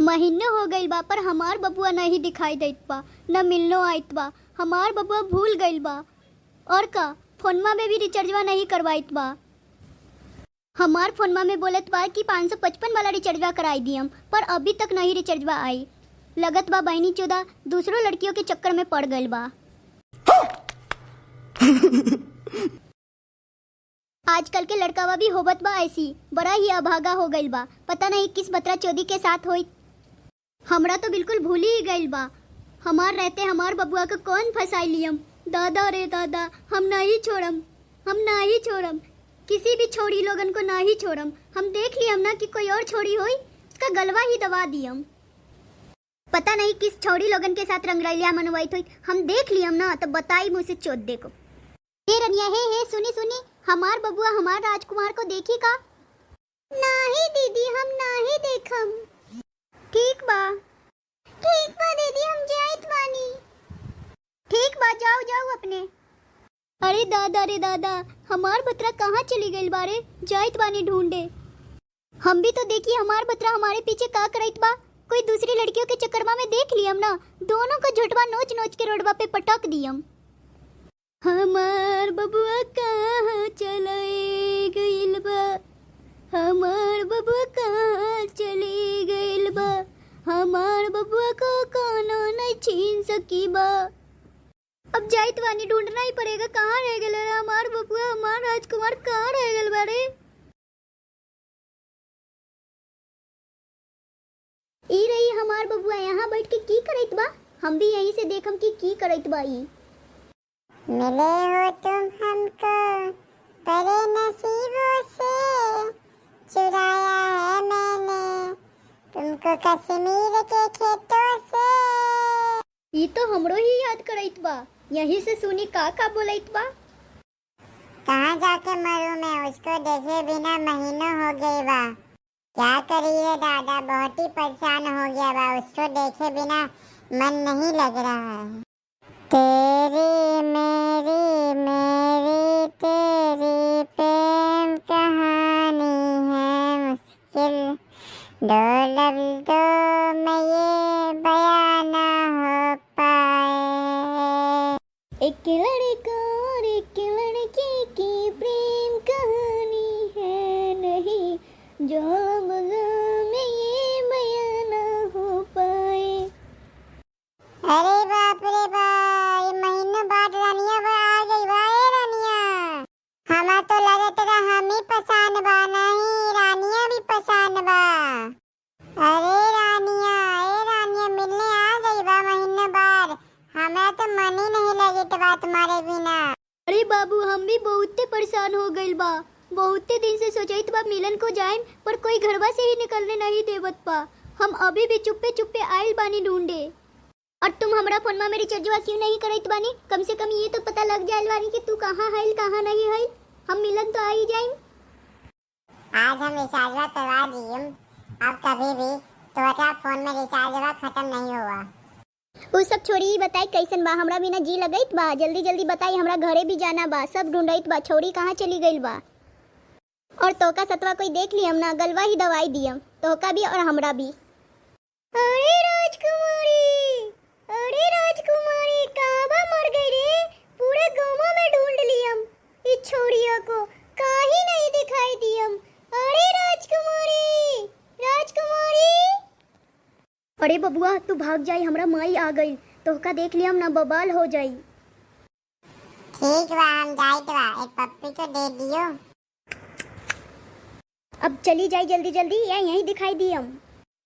महीनो हो गइल बा पर हमार बबुआ नहीं दिखाई देत बा, न मिलनो आइत बा। हमार बबुआ भूल गइल बा और का फोनमा में भी रिचार्जवा नहीं करवाइत बा। हमार फोनमा में बोलत बा कि 555 वाला रिचार्जवा कराई दियम, पर अभी तक नहीं रिचार्जवा आई। लगत बा बहनी चोदा दूसरों लड़कियों के चक्कर में पड़ गइल बा। आजकल के लड़कावा भी होबत बा ऐसी, बड़ा ही अभागा हो गइल बा। पता नहीं किस बतरा चोदी के साथ होई। हमरा तो बिल्कुल भूल ही गइल बा। हमार रहते हमार बबुआ को कौन फंसाई लियम। दादा रे दादा, हम नहीं छोड़म, हम नहीं छोड़म, किसी भी छोड़ी लोगन को नहीं छोड़म। हम देख लियम ना कि कोई और छोड़ी होई, उसका गलवा ही दबा दियम। पता नहीं किस छोड़ी लोगन के साथ रंगरलिया मनवाई होई। हम देख लियम ना तो बताई मुझसे चोद दे को। हे रनिया, हे हे सुनी सुनी, हमार बबुआ हमार राजकुमार को देखी का? नहीं दीदी, हम नहीं देखम। ठीक बा, ठीक बा दीदी, हम जाइत बानी। ठीक बा, जाओ जाओ अपने। अरे दादा रे दादा, हमार बतरा कहाँ चली गइल बारे? जाइत बानी ढूंढे। हम भी तो देखी हमार बतरा हमारे पीछे का करत बा। कोई दूसरी लड़कियों के चक्करमा में देख लियम ना, दोनों को झटवा नोच नोच के रोडवा पे पटक दियम। हमार बबुआ कहाँ चले गइल बा? हमार बबुआ कहाँ चले गइल बा? हमार बबुआ को कोनो नहीं छीन सकी बा। अब जाइत वानी ढूंढना ही पड़ेगा, कहाँ रह गए हमार बबुआ, हमार राजकुमार कहाँ रह गए बारे? ई रही हमार बबुआ, यहाँ बैठ के की करत बा? हम भी यहीं से देखम कि की करत बा ई। मिले हो तुम हमको बड़े नसीबों से, चुराया है मैंने तुमको कश्मीर के खेतों से। ई तो हमरो ही याद करत बा। यहीं से सुनी का का बोलत बा। कहाँ जाके मरूं मैं, उसको देखे बिना महीनों हो गए बा। क्या करिए दादा, बहुत ही परेशान हो गया बा, उसको देखे बिना मन नहीं लग रहा है। तेरी मेरी मेरी तेरी प्रेम कहानी है मुश्किल, दो लफ्जों में ये बयां ना हो पाए। एक लड़का और एक लड़की की प्रेम कहानी है, नहीं जो लफ्जों में ये बयां ना हो पाए। अरे बाप रे बाप, ये महीनों बाद रानिया बा आ गई बा। ए रानिया, हमार तो लगत रहा हम ही पसंद बा, नहीं रानिया भी पसंद बा। अरे रानिया, ए रानिया मिलने आ गई बा महीनों बाद, हमरा तो मन ही नहीं लगे बा तुम्हारे बिना। अरे बाबू, हम भी बहुते परेशान हो गइल बा। बहुते दिन से सोचत बा मिलन को जाएम, पर कोई घरवा से ही निकलने नहीं देवत बा। हम अभी भी चुप्पे चुप्पे आइल बानी ढूंढे। और तुम हमरा फोनमा में रिचार्जवा क्यों नहीं करत बानी? कम से कम ये तो पता लग जाए बानी कि तू कहाँ हईल कहाँ नहीं हईल। हम मिलन तो आ ही जाइम। आज हम रिचार्जवा करवा दियम, अब कभी भी तुम्हारा फोन में रिचार्जवा खत्म नहीं हुआ। वो सब छोड़ी, बताई कैसन बा? हमरा बिना जी लगत बा? जल्दी जल्दी बताई, हमरा घरे भी जाना बा। सब ढूंढत बा, छोड़ी कहाँ चली गइल बा। और तोका सतवा कोई देख लियम ना, गलवा ही दवाई दियम, तोका भी और हमरा भी। अरे राजकुमारी, अरे राजकुमारी, कहाँ बा मर गई रे? पूरे गाँव में ढूंढ लियम इस छोड़िया को, कहीं नहीं दिखाई दियम। अरे राजकुमारी, राजकुमारी। अरे बबुआ, तू भाग जाई, हमरा माई आ गई, तोहका देख लियम ना बबाल हो जाई। ठीक बा, हम जाइत बा, एक पप्पी को दे दियो। अब चली जाई जल्दी जल्दी, या यहीं दिखाई दियम।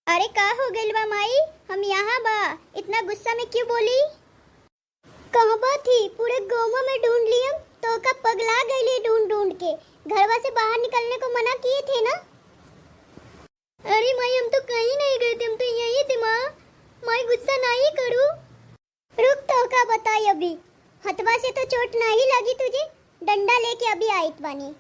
अरे का हो गइल बा माई, हम यहाँ बा, इतना गुस्सा में क्यों बोली? कहाँ बा थी? पूरे गाँव में ढूंढ लियम, तो का पगला गईली ढूंढ ढूंढ के। घरवा से बाहर निकलने को मना किए थे ना? अरे माई, हम तो कहीं नहीं गए थे, हम तो यहीं थे माँ। माई गुस्सा नहीं करू। रुक तो का बताई, अभी हथवा से तो चोट नहीं लगी तुझे, डंडा लेके अभी आयत बानी।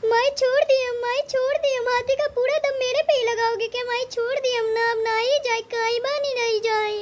माई छोड़ दिया, माई छोड़ दिया, हाथी का पूरा दम मेरे पे ही लगाओगे क्या? माई छोड़ दिया ना, अब ना ही जाए, कहीं बानी नहीं जाए।